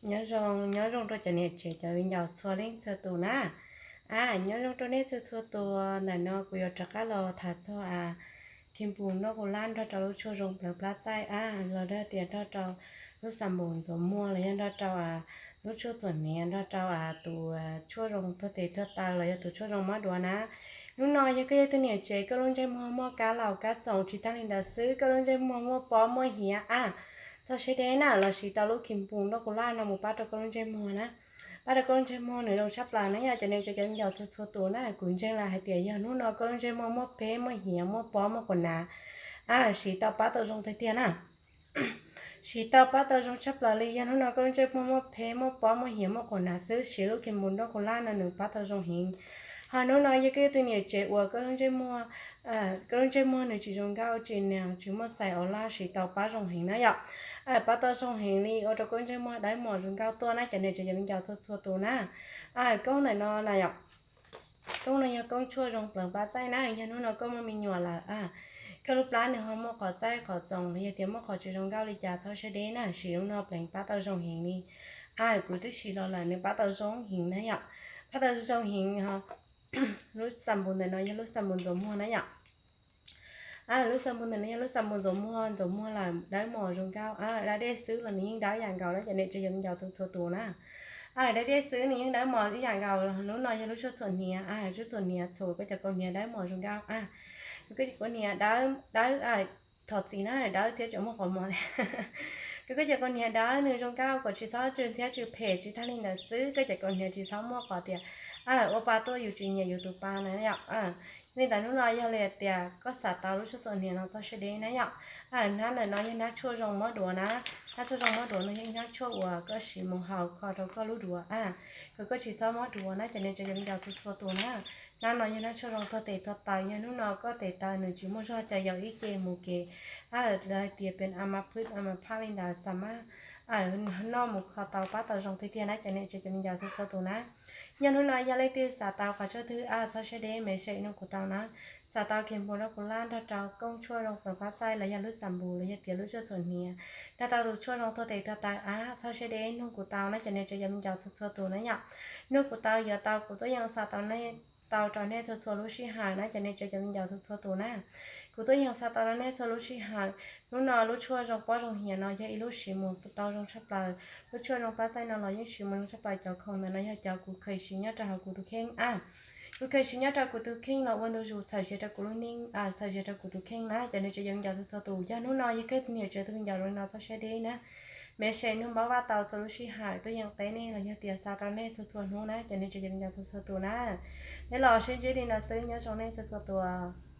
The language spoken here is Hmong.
Nyob zoo, nyob zoo rau cov niam tsev cov viv ncaus txhua leej txhua tus na. A, nyob zoo rau nej txhua txhua tus. Ntawm no kuv yuav rov qab los tham txog a, Khis Npus Noj Qus Laj nrog rau lub tshuaj zoo pleev plab txaij a, los dag tias nrog rau lub xab npum ntxuav muag los yog nrog rau a, lub tshuaj txhuam hniav nrog rau a, tus tshuaj zoo tuag tes tuag taw los yog tus tshuaj zoo mob duav na. Hnub no yog koj yog tus niam tsev koj lub ntsej muag muaj kab laus kab txoos tsis tag li ntawd xwb, koj lub ntsej muag muaj pob muaj hiav a, txog siab deb na los siv tau lub Khis Npus Noj Qus Laj no mus pab rau koj lub ntsej muag na. Pab rau koj lub ntsej muag nws zoo tshaj plaws na yom. Cov niam tsev cov viv ncaus txhua txhua tus na, kuv ntseeg las hais tias yog hnub no koj lub ntsej muag muaj peb muaj hiav muaj pob muaj quas hnav a, siv tau pab tau zoo tiag tiag na. Siv tau pab tau zoo tshaj plaws li. Yog hnub no koj lub ntsej muag muaj peb muaj pob muaj hiav muaj quas hnav xwb, siv lub Khis Npus Noj Qus Laj no nws pab tau zoo heev. Ho hnub no yog koj yog tus niam tsev uas koj lub ntsej muag, koj lub ntsej muag nws tsis zoo nkauj tsis nees tsis muaj xais ua laj, siv tau pab zoo heev na yom. Pab tau zoo heev li, ua rau koj lub ntsej muag dawb mos zoo nkauj tuaj na cov niam tsev cov viv ncaus txhua txhua tus na. Koob ntawm no na yom, koob no yog koob tshuaj zoo pleev plab txaij na. Yog hnub no koj muaj me nyuam lawm a, koj lub plab nws ho muaj qhov txaij qhov txoos los yog tias muaj qhov tsis zoo nkauj li cas txhob siab deb na, siv lub no pleev pab tau zoo heev li. A, kuv twb siv los lawm nws pab tau zoo heev na yom, pab tau zoo heev. Lub xab npum ntawm no yog lub xab npum ntxuav muag na yom. Lub xab npum ntawm no yog lub xab npum ntxuav muag, ntxuav muag lawm dawb mos zoo nkauj a, da dej xwb los nws yeej dawb yam nkaus na cov niam tsev cov viv ncaus txhua txhua tus na. Da dej xwb nws yeej dawb mos ib yam nkaus. Lub no yog lub tshuaj txhuam hniav a, tshuaj txhuam hniav txhuam koj cov kaus hniav dawb mos zoo nkauj a, koj cov kaus hniav dawb dawb, thov txim na, dawb thiab tseem muaj qhov mos li. Koj cov kaus hniav dawb nws zoo nkauj kom tsis txhob tsw ntxhiab tsw phem, tsis tag li ntawd xwb koj cov kaus hniav tsis txhob muaj qhov tias ua pa tuaj yus tsis nyiam yus tus pa na yom. Li ntawd hnub no yog li tias koj xav tau lub tshuaj txhuam hniav no txog siab deb na yom. Hnab ntawm no yog hnab tshuaj zoo mob duav na. Hnab tshuaj zoo mob duav no yog hnab tshuaj uas koj siv mus haus kho rau koj lub duav a, kom koj tsis txhob mob duav na cov niam tsev cov viv ncaus txhua txhua tus na. Hnab no yog hnab tshuaj zoo tuag tes tuag taw, yog hnub no koj tes taw nws tsis muaj zog ces yog ib ce mus kev a, lawv hais tias pes a ma phwb a ma phaj li ntawd xa mab noj mus kho tau pab tau zoo tiag tiag na cov niam tsev cov viv ncaus txhua txhua tus na. Yog hnub no yog leej twg xav tau qhov tshuaj twg a txhob siab deb message nug kuv tau na. Xav tau Khis Npus Noj Qus Laj nrog rau koob tshuaj zoo pleev plab txaij los yog lub xab npum los yog tias lub tshuaj txhuam hniav, nrog tau tus tshuaj zoo tuag tes tuag taw a txhob siab deb nug kuv tau na cov niam tsev cov viv ncaus txhua txhua tus na yom. Nug kuv tau yuav tau, kuv tuaj yeej xa tau nej, tau rau nej txhua txhua lub sij hawm na cov niam tsev cov viv ncaus txhua txhua tus na. Kuv tuaj yeeg xa tau rau nej txhua lub sij hawm. Hnub no lub tshuaj zoo pob zoo hiav no yog ib lub siv mus tau zoo tshaj plaws. Lub tshuaj zoo plab txaij no los yeej siv mus zoo tshaj plaws. Cov khoom ntawm no yog cov kuv kheev siv nyob rau hauv kuv tus kheej a. Kuv kheev siv nyob rau kuv tus kheej los ua ntu zus txhawm siav rau kuv lub neej, txhawm siav rau kuv tus kheej na cov niam tsev cov viv ncaus txhua txhua tus. Yog hnub no yog koj niam tsev tus viv ncaus zoo li no txhob siab deb na. Message nug npaj vaj tau txhua lub sij hawm tuaj yeej teb nej los yog tias xa rau nej txhua txhua hnub na cov niam tsev cov viv ncaus txhua txhua tus na. Neb los sib ntsib li no xwb, nyob zoo nej txhua txhua tus.